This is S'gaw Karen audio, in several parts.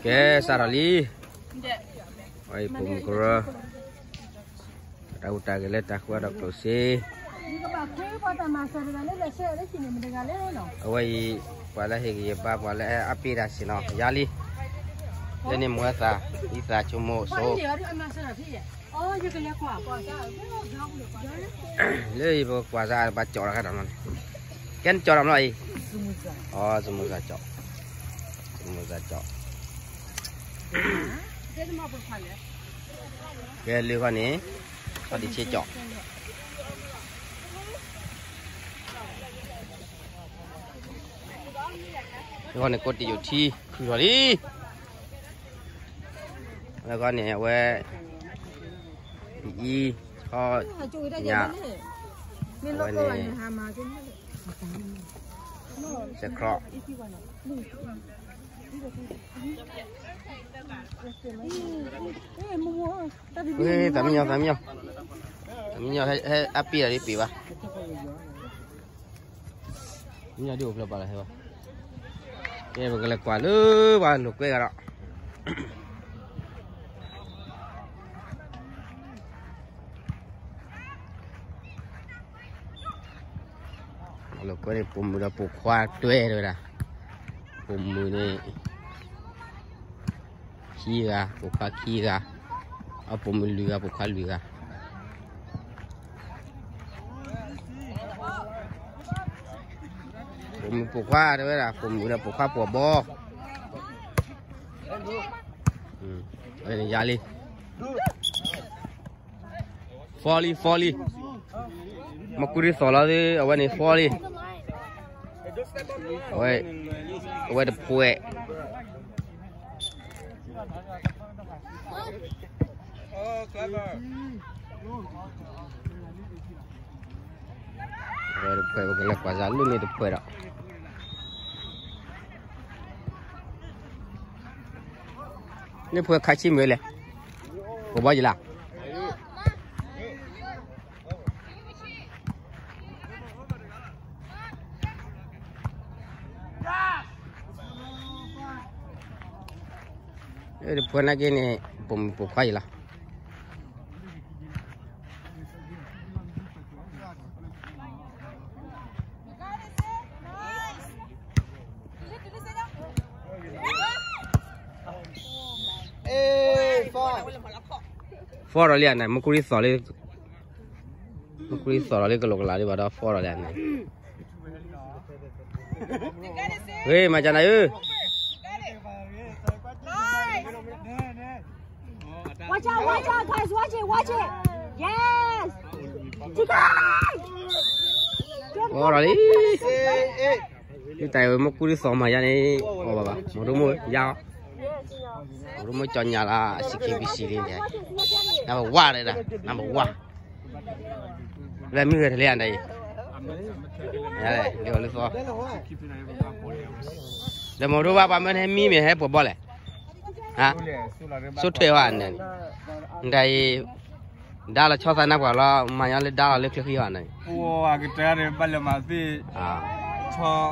ကဲ စးထီၣ်လံ. အံၤပိာ်မုၣ်ကရၢ, တၢ်ဟူးတၢ်ဂဲၤလၢတၢ်ဃုအါထီၣ်ကျိၣ်စ့. အဝဲအံၤ ပှၤလၢဟ့ၣ်ဂံၢ်ဟ့ၣ်ဘါ ပှၤလၢအပ့ၢ်တၢ်စ့ၢ်နီၤ ယၤလံ. လၢန့ၣ်မိၢ်အသး ယသးဆိကမိၣ်ဆိ လၢအံၤပကွၢ်စၢ်ဘၣ်ကၠီၣ်တခါဒီးနီၤန့ၣ်, ကဲနကၠီၣ်တၢ်မလီၤအံၤ, အီ စမုၤစၢ်ကၠီၣ်, စမုၤစၢ်ကၠီၣ်, ကဲလၢခီန့ၣ်, ခီဒံးဆ့ကၠီၣ် လၢခီန့ၣ် ကိးတံၢ်ယိာ်ထံ ခုၣ်ထီၣ်လံ. လၢခီန့ၣ် အဝဲ အံၤ ဆီညၣ်, အဝဲန့ၣ် စဲးခြီး, သးမံညီ သးမံညီ, သးမံညီ ဟဲအပ့ၢ်တၢ်ဒ်ပ့ၢ်ဘၣ်. မ့ၢ်ဒ်အိၣ်ဖျဲၣ်ပာ်လီၤဟဲဘၣ်, ကဲပကလဲၤကွၢ်လၢပှၤလိာ်ကွဲဂၤဒီး, လိာ်ကွဲန့ၣ် ပိာ်မုၣ်ဒီးပိာ်ခွါတွဲတဝဲဒၣ်, ပိာ်မုၣ်န့ၣ် ခံဂၤ ပိာ်ခွါခံဂၤ, အပိာ်မုၣ်လွံၢ်ဂၤ ပိာ်ခွါလွံၢ်ဂၤ. ပိာ်မုၣ်ပိာ်ခွါတဝဲဒၣ် ပိာ်မုၣ်ဒီးပိာ်ခွါပိာ်ဘီ, ယၤလံ. ဖီလံ ဖီလံ, မ့ၢ်ကူဒ်သိးလီၤသ့ အဝဲန့ၣ်ဖီလံ, အဝဲတဖှဲး အဝဲတဖှဲး ပကလဲၤကွၢ်စၢ်လၢန့ၣ်တဖှဲးဒီး, န့ၣ်ဖှဲးခါဆံမ့ၢ်လဲၣ်, ပဘီယလၢ တဖှဲးနာ်က့န့ၣ် ပိာ်မုၣ်ပိာ်ခွါအံၤလီၤ. ဖီၣ်ဒီးလံန့ၣ် မ့ၢ်ကူဒ်သိးလၢ မ့ၢ်ကူဒ်သိးလီၤလၢကလိာ်ကလၤဒ်ဘၣ်ဒီး ဖီၣ်ဒီးလံန့ၣ်, ဂ့ၤ မၤကနၤဧၢ. Watch out, watch out, guys, watch it, watch it. Yes. ဖီၣ်ဒီးလံ, ဒ်တၢ်အံၤဝဲ မ့ၢ်ကူဒ်သိးမၤယါန့ၣ် အီၣ်ဘၣ်ဘၣ် မဒိၣ်မိၢ်ယါအီၤ, မဒိၣ်မိၢ်ကၠီညါလၢ အစံးခ့ပစံးလံ, number one ဒၣ် number one. လၢမုၢ်ဂဲၤတလဲအံၤဒၣ်အံၤ, လၢအီၤလၢသီ, ဒီးမဒိၣ်ဘၣ်ပှၤမၢဟဲမံမ့ၢ်ဟဲပှၤဘီလဲၣ်, ဆိထွဲဝဲန့ၣ်, ဒ်အံၤ, ဒါလီၤဆီသးနၢ်ပှၤလီၤ မၤညီလၢဒါလီၤလၢချၢဃံအီၤန့ၣ်, ပှၤကတၢၢ်န့ၣ် ဘၣ်လဲၤမၤသ့ၣ်, ဆီ,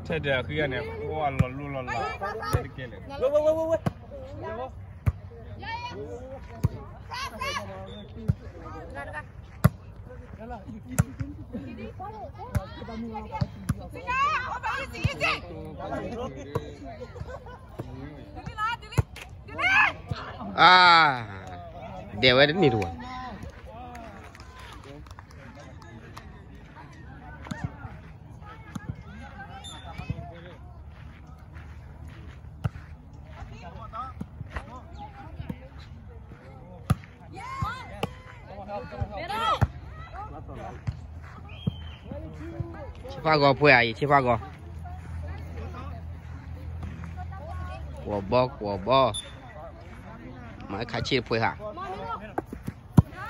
ထဲဒီးအဃံအီၤန့ၣ် ပှၤလီၤလိၣ်လီၤလး, တကဲလဲၣ်. ဒဲးဝဲတနံၤတဝဲ ဆ့ဖးဂီၤပှဲၤအံၤ ဆ့ဖးဂီၤ, ကွီၢ်ဘီ ကွီၢ်ဘီ, မၤခးဆ့တပှဲၤဧါ,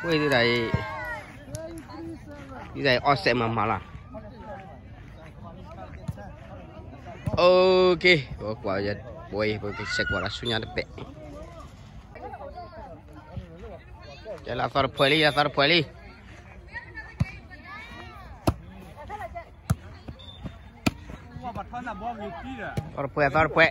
ဝဲဒၣ်အံၤ, ဒ်အံၤ offside မၤမၤလီၤ. Okay, ပကွၢ်, ပကဆဲးကွၢ်ဒီးဆူညါတပဲာ်, ကဲလၢအသီတဖှဲးလံ အသီတဖှဲးလံ, သီတဖှဲး သီတဖှဲး,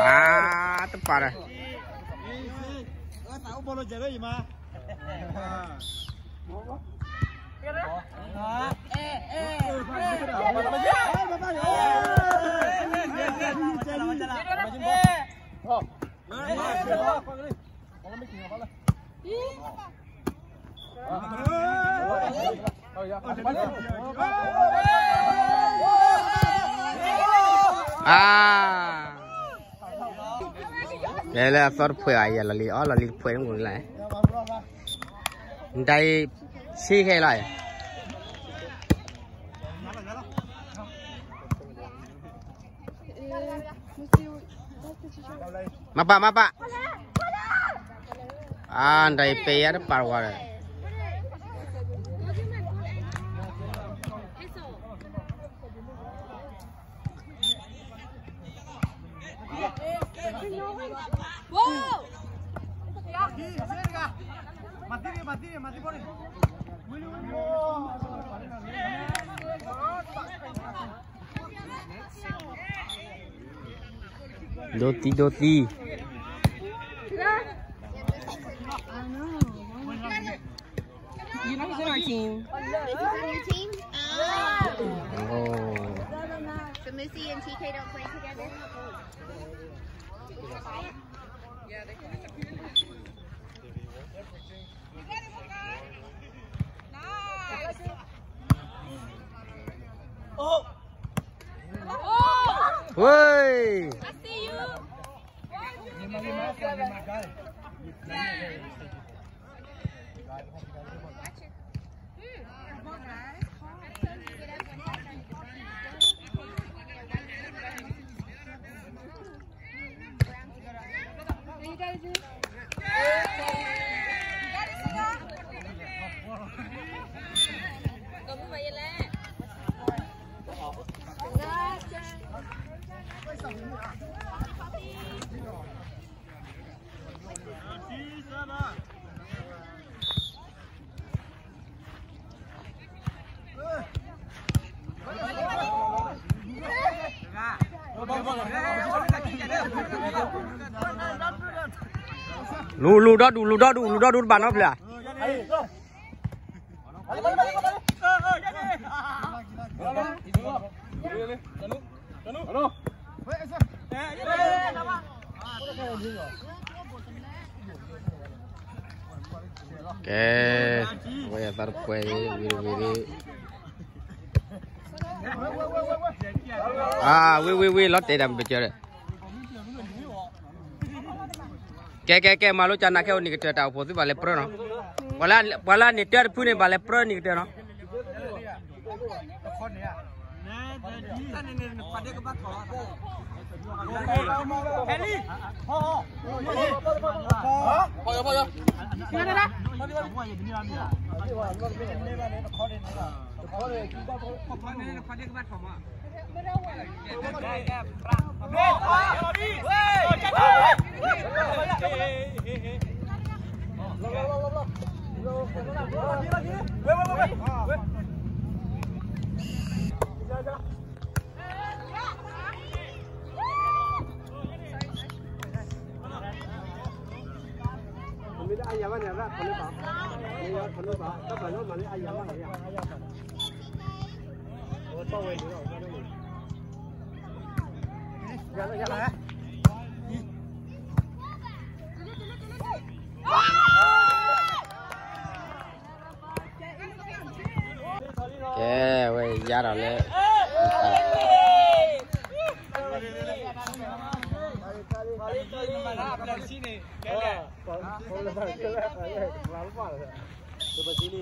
အါ တပာ်ဒီး အါ လဲၤလၢအသီတဖှဲးအံၤ ယလီၤလံ အီၣ်လီၤလံတဖှဲးန့ၣ်မူလၢ် နတၢ်အံၤ ဆံးခဲလီၤ မၤပာ် မၤပာ် အါ နတၢ်အံၤ ပဲယါတပာ်ဝဲဒီး ဒိသံ ဒိသံ You're not on our team. He's on your team? Oh. So Missy and T K don't play together? Nice. Oh. Hey. I see you. Lu, lu dódu, lu dódu, lu dódu တဘၣ်နီတဖျၢၣ်. ကဲ, ဝဲသးတပှဲၤ, ဝံၤဝံၤ, အဝံၤဝံၤဝံၤ လီၤတဲာ်တၢ်မုၢ်ကစၢၢ်ဒီး ကဲကဲကဲ မၤလိကၢ်နၤခဲအိၣ်နံၣ်ကတၢၢ်တၢ်အိၣ်ဖှိၣ်သုဘၣ်လဲၤပြၢနီၤ, ပှၤလၢအန့ၢ်တၢတဖုန့ၣ် ဘၣ်လဲၤပြၢနံၣ်ကတၢၢ်နီၤ. Okay, ဝဲယါဒီးလၢ ဟဲ, အ့ၣ်. ဘၣ်အီ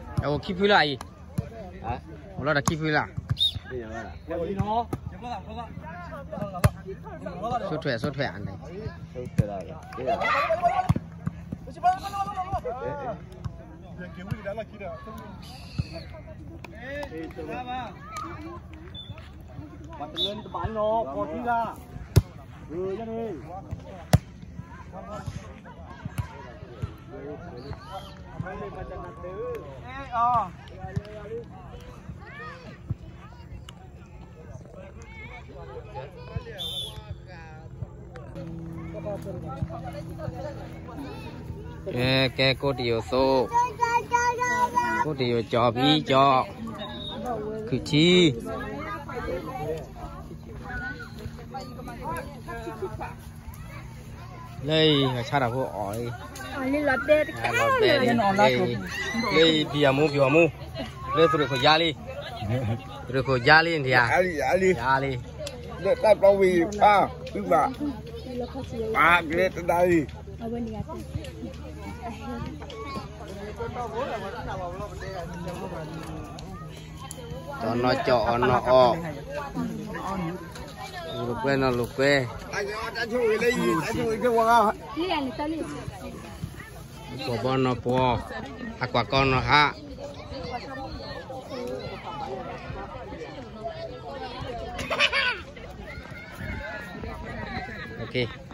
ၤ, အိၣ်ခံဖုလၢအံၤ, အိၣ်လီၤဒီးခံဖုလၢ, ဆိထွဲး ဆိထွဲးအန့ၣ်, ပှၤတလၢန့ၣ်တဘၣ်န့ၣ်လီၤ ကီၢ်ထံဂၤ, အၢ ယန့ၣ် ကဲ ကဲ ကိးတယိၤသိး, ကိးတယိၤကၠီၤဖံကၠီၤ, ခုၣ်ထံ လၢအံၤ အဆၣ်တၢ်ဖိအီၣ်အံၤ, လီၤဘဲ, လၢအံၤ ပယီၤမူ ပယီၤမူ, လၢသရူးခိၣ်ယါလံ, သရူးခိၣ်ယါလံ နထံၣ်ဧါ, ယါလံ, လၢတၢ်ပျီဝံၤ ပၢ် ဖုဘၣ်, ပၢ်ကလဲၤတဒါလံ ကၠီၤနီၢ်ကၠီၤအီၣ်နီၢ်အီၣ်, လိာ်ကွဲနီၢ်လိာ်ကွဲ, ကိးဘီနီၢ်ပှီၤ, ဟးကွၢ်ကီနီၢ်ဟး, OK.